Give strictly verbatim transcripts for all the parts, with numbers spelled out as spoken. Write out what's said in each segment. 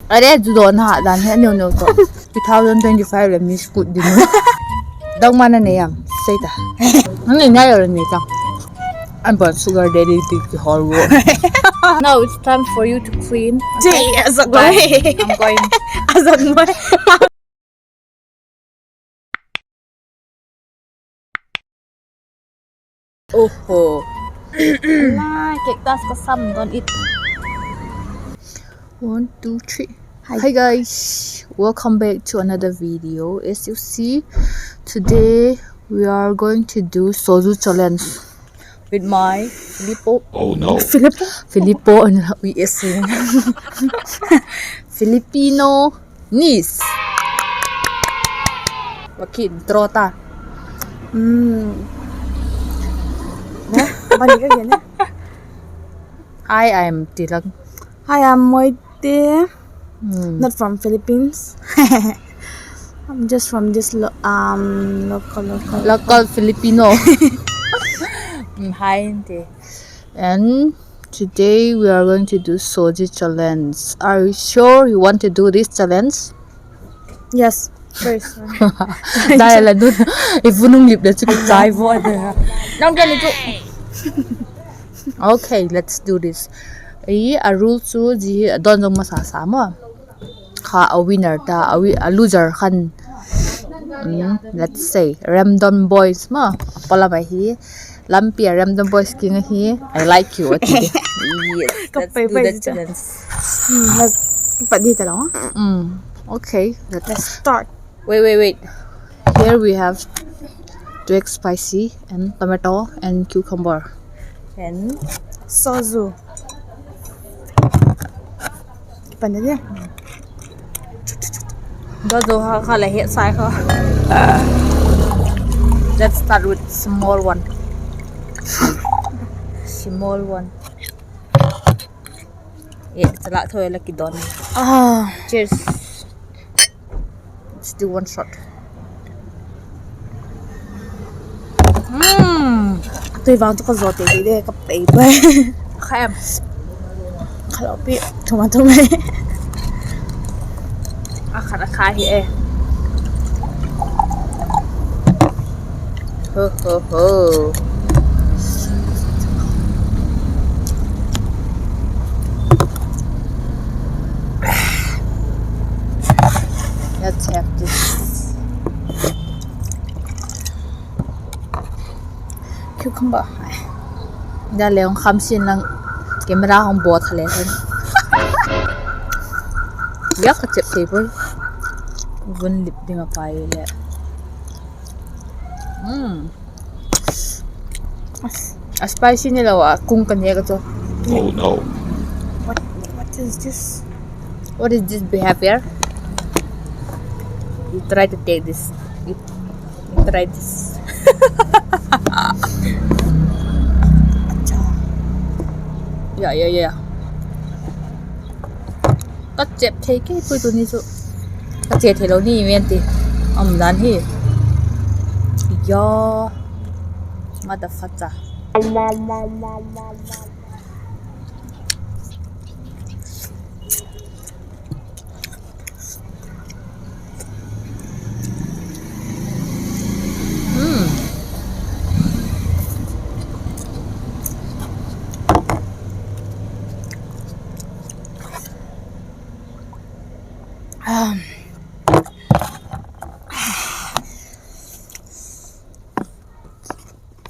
Are, judo na dan he neu neu to. Two thousand twenty-five le mi scoot din. Dang mana ne yam, sei ta. Ani na yo ne ta. An bon sugar daddy ti ki hol wo. Now it's time for you to clean. Yes, okay. I'm going. Azan mai. Oho. Cactus ka sam don it. One, two, three. Hi. Hi guys, welcome back to another video. As you see, today we are going to do soju challenge with my Filipino. Oh no. Filipino. Filipino and U S A. Filipino niece. Wa kin tro ta. Hmm. Hi, I'm Tilak. Hi, I'm Moite. Hmm. Not from Philippines. I'm just from this lo-, um, local, local. Local Filipino. Mm, hi, Inte. And today we are going to do soju challenge. Are you sure you want to do this challenge? Yes, very sure. Dai la nun. If you nung lip le chu ki chai vo de. Nang kan chu. Okay, let's do this. I a rule chu ji a don jong masa sa maw. Kha a winner ta, a wi-, a loser khan, mm, let's say, Random Boys maw. Pala mai hi. Lampi a Random Boys king hi. I like you, a ti. Yes, let's do that challenge. Hmm, let's, pat di ta lo. Mm, okay, let's start. Wait, wait, wait. Here we have Twix spicy and tomato and cucumber. And soju. Pan de. Soju ha kha le het sai kha. Let's start with small one. Small one. Eh, chala thoi la kidon. Ah. Cheers. Let's do one shot. Mm. Tui vang chu ka zo te de ka pei pei. Kha em. Kha lo pi, thum a thum e. A khat a kha hi e. Ho, ho, ho. Let's have this. Cucumber. Da le hung kham sin lang camera hung bo tha le hen. Ya ka chep thei poi. Vun lip ding a pai le. Mm. A spicy ni lo a kung ka ne ka chu. Oh no. What, what is this? What is this behavior? You try to take this. You, you try this. Yeah, yeah, yeah. Ka chep thei kei pui tuni chu. Ka che thei lo ni men ti. Am dan hi. Yo. Motherfucker.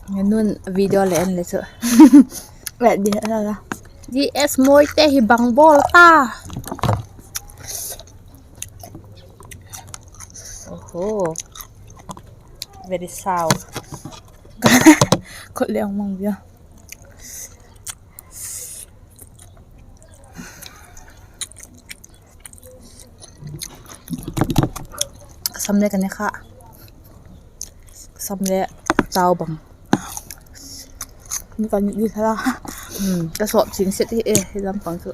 Nganun video le en le chu. Di es moi te hi bang bol ta. Oho. Very sour. Khut le ong mang bia. Ka sam le ka ne kha. Ka sam le tau bang. Ni ka ni di thala. Hmm, ka sop ching set hi e, hi lam pang chu.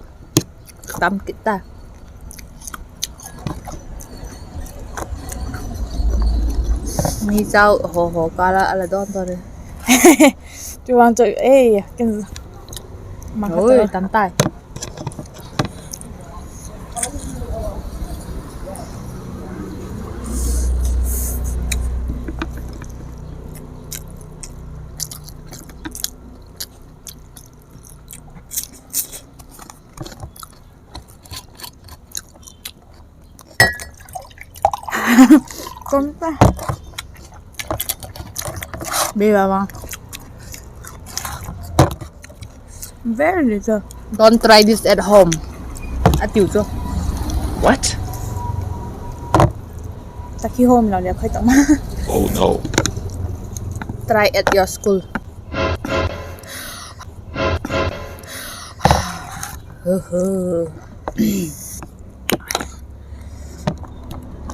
Tam kit ta. Mi chau ho ho kala ala don don. Chuan chu, ei, kin. Oi, tam tai. Kong ta. Be ba ma. Very little. Don't try this at home. A tiu chu. What? Taki home lo le khoi ta ma. Oh no. Try at your school.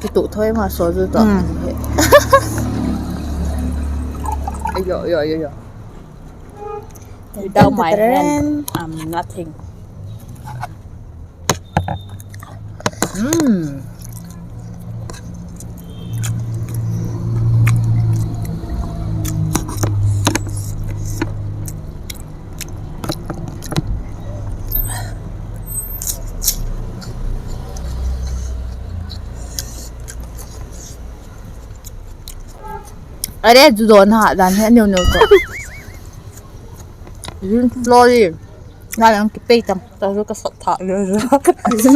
Kitu thoi ma so zu to. Ayo, yo, yo, yo. Without my hand, I'm nothing. Mm. Are, zu dawn ha dan he neu neu to. Zin slowly. Na lang kipei tam, ta zu ka sat thak le zu.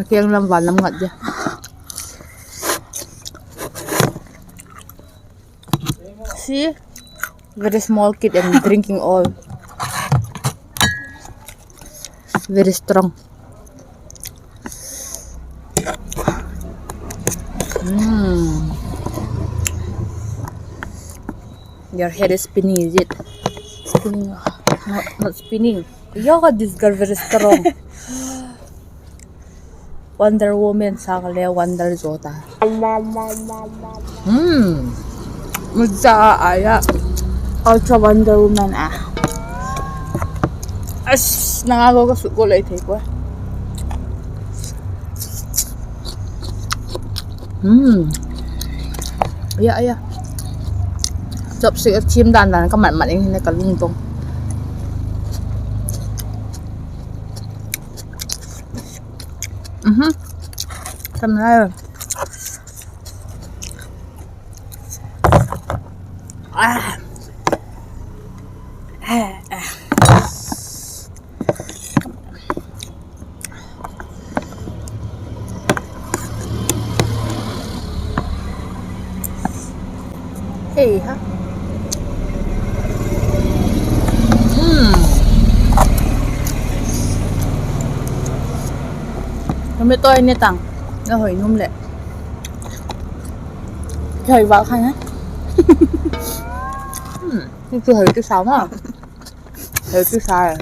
Keng lam van lam ngat dia. See, very small kid and drinking all. Very strong. Mm. Your head is spinning, is it? Spinning. Not, not spinning. Yoga, this girl very strong. Wonder Woman sâng le wonder zo ta. Hmm. Mucha a ya. Ultra Wonder Woman a. As, nang a go ka suk go lei thei ko. Hmm. Aya, aya. Chopstick a thiam dan dan ka mat mat ing hina ka lungtong. Mhm. Tam lai. Ah. Ah, ah. Hei ha. Hmm. Tomato ne tang. Na hoi num le. Hoi va khan ha. Hmm. Ni chu hoi tu sa ma. Hoi tu sa.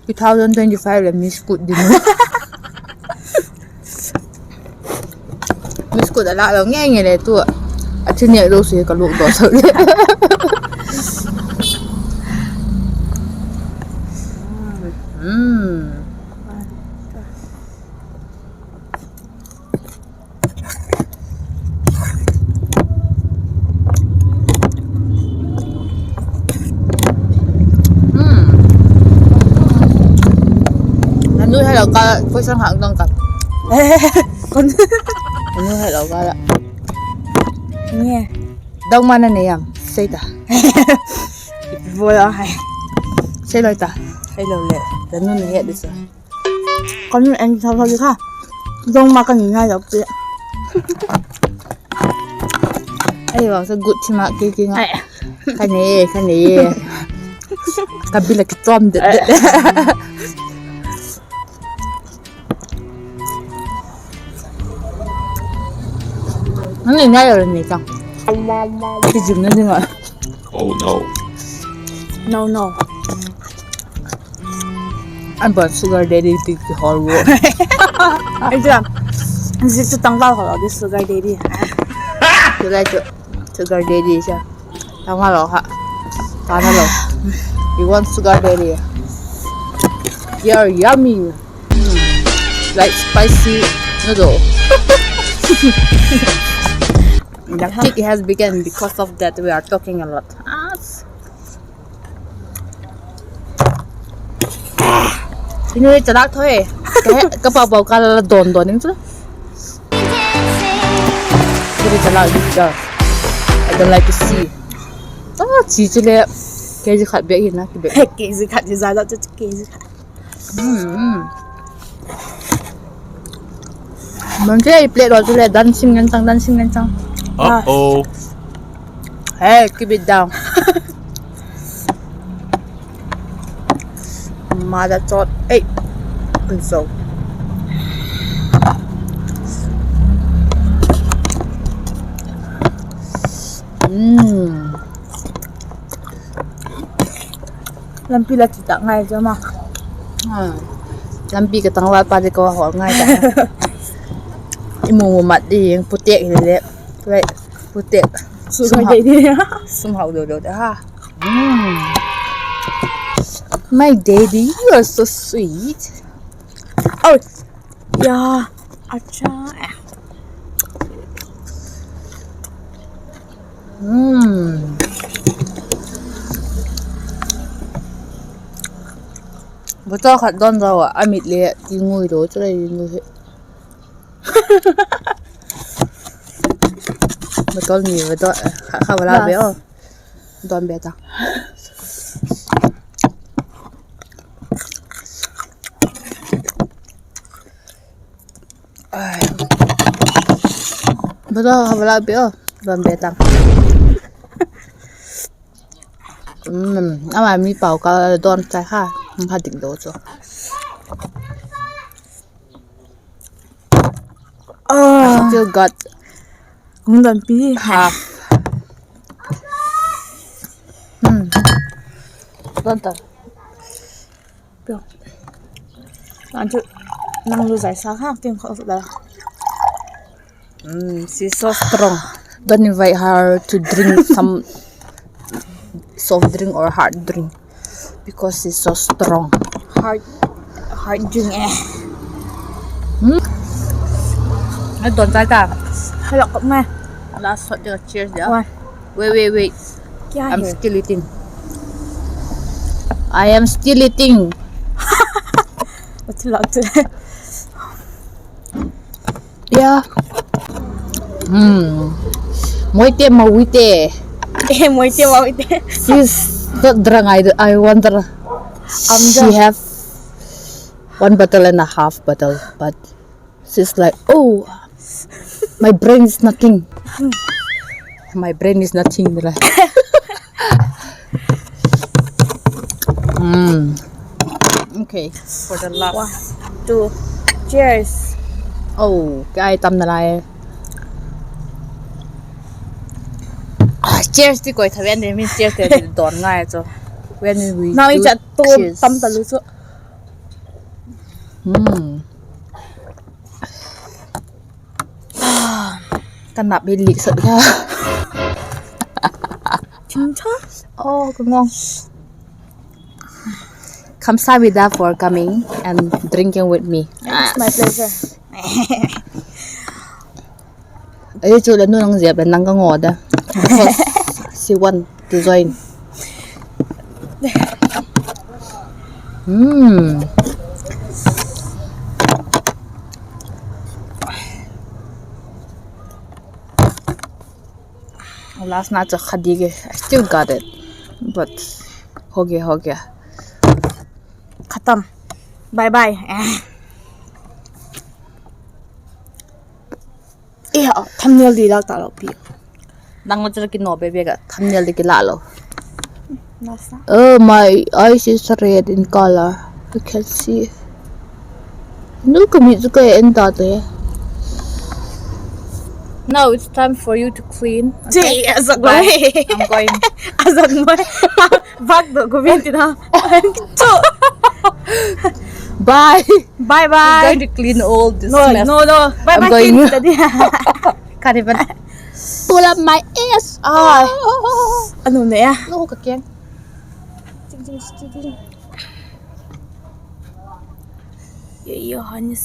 Two thousand twenty-five le Miss Kut ding. Miss Kut a lak lo ngei ngei le tu. A thi nêk lo si ka luk daw sak le. Hmm. Hmm. Nanu hello ka, question hak dong ka. Kon. Nanu hello ka la. Nge. Dong ma na ne yam, sei ta. Bo la hai. Sei loi ta. Sei lo le. Nanu ne het di sa. Kon en thau thau di kha. Dong ma ka ni ngai lo pi. Ai, wa sa gut chi ma ki ki nga. Ai. Ka ne, ka ne. Ka bil a ki tom det det. Nang ni ngai lo ni tang. Ki jim na ding a. Oh no. No, no. An ban sugar daddy ti ki hol wo. Ai ja. Zi chu tangval hol di sugar daddy. Sugar chu, sugar daddy cha. Tangval lo ha. Tana lo. You want sugar daddy? You're yummy. Mm. Like spicy noodle. The kick has begun because of that we are talking a lot. Ah. Inu le chalak thoi. Ka, ka pau pau ka la don don ning chu. Inu le chalak dik ka. I don't like to see. Ah, chi chu le. Kg khat bêk hi na, kg khat hi za lo chu, kg khat. Mangke i plate lo chu le, dancing ngan chang, dancing ngan chang. Hey, keep it down. Mother chot, ei. Kun so. Lampi la chi tak ngai chu ma. Lampi ka tangval pa di ka hawl ngai ta. I mu mu mat ding, putek hi le. Putek. Sum hau do do de ha. My daddy, you are so sweet. Oh, yeah. Acha. Bottle khat don zo a, a mit le ti ngui lo chu le ngui hi. Bottle ni va don, kha va la be o. Don be ta. Bottle kha va la be o. Don be ta. Ama mi pau ka don chai kha. Kha dik lo chu. Still got half. Don ta. Nang lu zai sa kha kin kho la. She's so strong. Don't invite her to drink some soft drink or hard drink because she's so strong. Hard, hard drink eh. Ai don chai ta. Hello kop ngai. Last shot dia, cheers dia. Wait, wait, wait. I'm still eating. I am still eating. Yeah. Moite mawite. Moite mawite. She's not drunk, I, I wonder. She have one bottle and a half bottle, but she's like, oh, my brain is nothing. My brain is nothing. Okay, for the last. One, two, cheers. Oh, ka ai tam nalai. Cheers ti koi tha ven de, min cheers ti don ngai chu. When we nang i chat tu tam ta lu chu. Ka nap hi leak sat ka. Chim cha. Oh, ka ngawng. Kamsahamnida for coming and drinking with me. It's my pleasure. Ei chu le nu nang ziap le nang ka ngaw da. Because she want to join. Last na chu kha di ke, I still got it, but ho gaya, ho gaya. Khatam. Bye bye. Eh, thumbnail di lak ta lo pi. Nang ma chu la kinaw be be ka thumbnail di kila lo. Oh, my eyes is red in color. You can see. Nu ka mit chu ka en ta te. Now it's time for you to clean. Okay? Bye. I'm going. Azak mai. Vak do ko vin ti na. Chu. Bye. Bye bye. I'm going to clean all this mess. No, no, no. Bye bye. Clean study. Can't even pull up my ass. Ah. Anu ne ya. No, ka keng. Ting, ting, ting, ting. Ye, ye, honey.